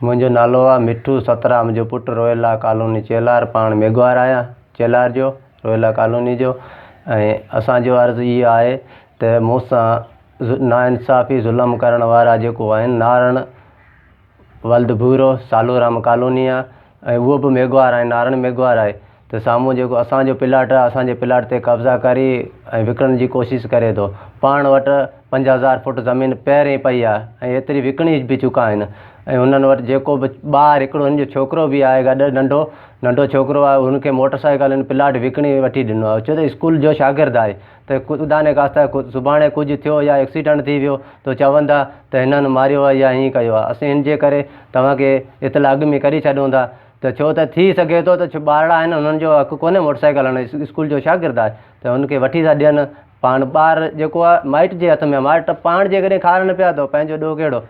منهنجو نالو آ مٺو سترام جو پٽ روهيلا ڪالوني چيلهار پاڻ ميگهوار آهيان چيلهار جو روهيلا ڪالوني جو ۽ اسان جو عرض اهو آهي ته مون سان ناانصافي ظلم ڪرڻ وارا جيڪو آهن نارڻ ولد ڀورو سالورام ڪالوني آ ۽ اهو به ميگهوار آهي نارڻ ميگهوار آهي ته سامهون جيڪو اسان جو پلاٽ آهي اسان جي پلاٽ تي قبضا ڪري ۽ وڪڻڻ جي ڪوشش ڪري ٿو. پاڻ وٽ 5000 فوٽ زمين پهرين پئي آهي ۽ ايتري وڪڻي به چڪا آهن ۽ هنن وٽ جيڪو به ٻار هڪڙو هن جو ڇوڪرو به آهي گڏ ننڍو ننڍو ڇوڪرو آهي هن کي موٽر سائيڪل هن پلاٽ وڪڻي وٺي ڏنو آهي ڇو ته اسڪول جو شاگرد آهي ته خدا نخواسته سڀاڻي ڪجهه ٿيو يا ايڪسيڊنٽ ٿي ويو ته چوندا ته هنن ماريو آهي يا هيئن ڪيو آهي اسين هن جي ڪري توهان کي اطلاع اڳ ۾ ڪري ڇڏون ٿا ته ڇو ته ٿي سگهي ٿو ته ٻارڙا آهن انهن جو حق ڪونهي موٽر سائيڪل هلائڻ جو اسڪول جو شاگرد آهي ته ان کي وٺي ٿا ڏين پاڻ ٻار جيڪو آهي مائٽ جي هٿ ۾ آهي مائٽ پاڻ جيڪڏهن کارن پيا ته پنهنجو ڏوهه ڪهڙو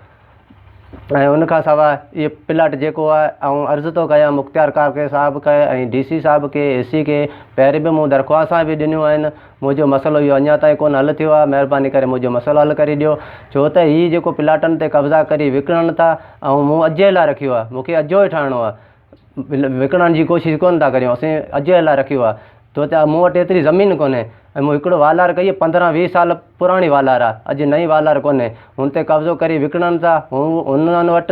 ۽ ان کان سواء اهو پلاٽ جيڪو آهي آئون عرض ٿو ڪيان مختيار ڪار کي صاحب کي ۽ ڊي سي صاحب کي اي سي کي پهرين به مون درخواستان به ڏنيون آهن منهنجو مسئلو اهو اڃا تائين ڪونه حل ٿيو آهي مهرباني ڪري منهنجو مسئلو حل ڪري ڏيو ڇو ته هي جيڪو پلاٽن تي قبضا ڪري وڪڻن ٿا ۽ مون اجهي لاء رکيو آهي مون کي اجهو ئي ٺاهڻو آهي وڪڻڻ جي ڪوشش ڪونه ٿا ڪريون اسين اجهي لاء رکيو آهي ڇو ته مون وٽ ايتري زمين ڪونهي ۽ مون هڪڙو والار ڪئي 15 20 سال پراڻي والار آهي اڄ نئين والار ڪونهي هن تي قبضو ڪري وڪڻن ٿا هو هنن وٽ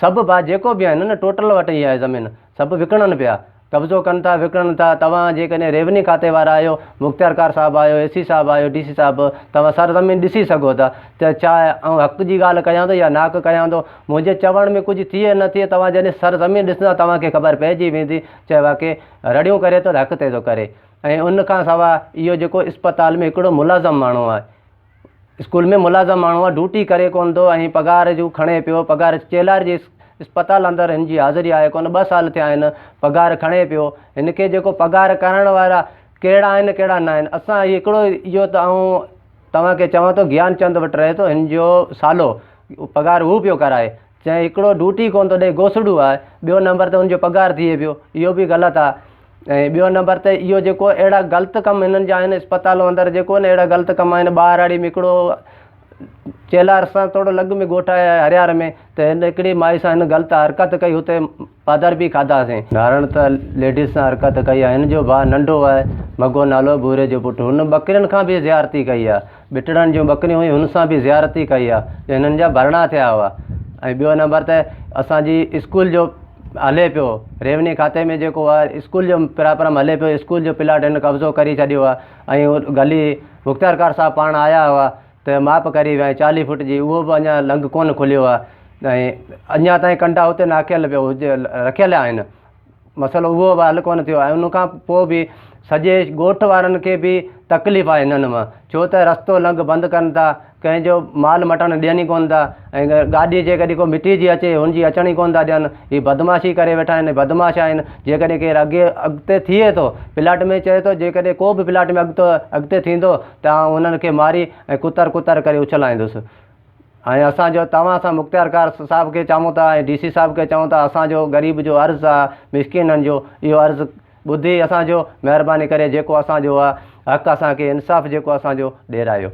سڀ با جيڪو به آهن نه ٽوٽل وٽ ئي آهي زمين سڀ وڪڻن پيا قبضو ڪن ٿا وڪڻن ٿا توهان جيڪڏهن ريوني کاتي وارا آهيو مختيارڪار صاحب آهيو اي سي صاحب آهيو ڊي سي صاحب توهان سر زمين ڏسي سگهو ٿا ته ڇا آئون حق جي ڳالهه ڪيان ٿو يا ناحق ڪيان ٿو منهنجي چوڻ ۾ ڪجهه ٿئي نه ٿئي توهان جڏهن سر زمين ڏسندا توهان کي خبر پئجي ويندي چئي واقعي رڙيون ڪري ٿو ته حق تي ٿو ڪري ۽ ان کان سواء اهو جيڪو اسپتال ۾ هڪڙو ملازم ماڻهو آهي اسڪول ۾ ملازم ماڻهو آ ڊيوٽي ڪري ڪونه ٿو ۽ پگهار جو کڻي پيو پگهار چيلهار جي اسپتال اندر هن جي حاضري آهي ڪونه ٻه سال ٿيا آهن پگهار کڻي پيو هن کي جيڪو پگهار ڪرڻ وارا ڪهڙا آهن ڪهڙا نه آهن اسان هي هڪڙو اهو ته آئون توهان کي چوان ٿو گيان چند وٽ رهي ٿو هن جو سالو پگهار هو پيو ڪرائي چيائين هڪڙو ڊيوٽي ڪونه ٿو ڏئي گوسڙو آهي ٻيو نمبر ته ان جو پگهار ٿئي پيو اهو به غلط آهي ۽ ٻيو نمبر ته اهو جيڪو اهڙا غلط ڪم هنن جا آهن اسپتال اندر جيڪو نه اهڙا غلط ڪم آهن ٻاهراڙي ۾ هڪڙو چيلار سان ٿورو لڳ ۾ ڳوٺ آهي هريار ۾ ته هن هڪڙي مائي سان هن غلط حرڪت ڪئي هتي پادر به کاڌاسين. نارڻ ته ليڊيز سان حرڪت ڪئي آهي. هن جو ڀاء ننڍو آهي، مگو نالو ڀوري جو پٽ. هن ٻڪرين کان به زيارتي ڪئي آهي. ٻٽڙن جون ٻڪريون هيون، هن سان به زيارتي ڪئي آهي. جو هنن جا ڀرڻا ٿيا هئا. ۽ ٻيو نمبر ته اسان جي اسڪول جو هلي پيو. ريوني کاتي ۾ جيڪو آهي اسڪول جو پراپرم هلي پيو. اسڪول جو پلاٽ هن قبضو ڪري ڇڏيو آهي ۽ گلي مختيارڪار صاحب پاڻ آيا هئا. ته ماپ ڪري ويا ۽ 40 فوٽ جي اهو به اڃا لنگهه ڪونه کليو آهي ۽ اڃا تائين ڪنڊا اتي ناکيل پيو هجي رکيل آهن مسئلو اهو به حل ڪونه ٿيو آهي ان کان پوء به سڄي ڳوٺ وارن کي به تڪليف آهي هنن مان ڇو ته رستو لنگهه بند ڪن ٿا ڪنهن جو مال مٽڻ ڏين ئي ڪونه ٿا ۽ گاڏي جيڪڏهن ڪو مٽي جي اچي هن جي اچڻ ئي ڪونه ٿا ڏين هي بدمعاشي ڪري ويٺا آهن بدمعاش آهن جيڪڏهن ڪير اڳي اڳتي ٿئي ٿو پلاٽ ۾ چئي ٿو جيڪڏهن ڪو به پلاٽ ۾ اڳتو اڳتي ٿيندو ته آئون انهن کي ماري ۽ ڪتر ڪتر ڪري اڇلائيندس ۽ اسان جو توهان سان مختيارڪار صاحب کي چئون ٿا ۽ ڊي سي صاحب کي چئون ٿا اسان جو غريب جو عرض آ مسڪينن جو اهو عرض ٻڌي اسان جو مهرباني ڪري جيڪو اسان جو آ حق اسان کي انصاف جيڪو اسان جو ڏيرايو.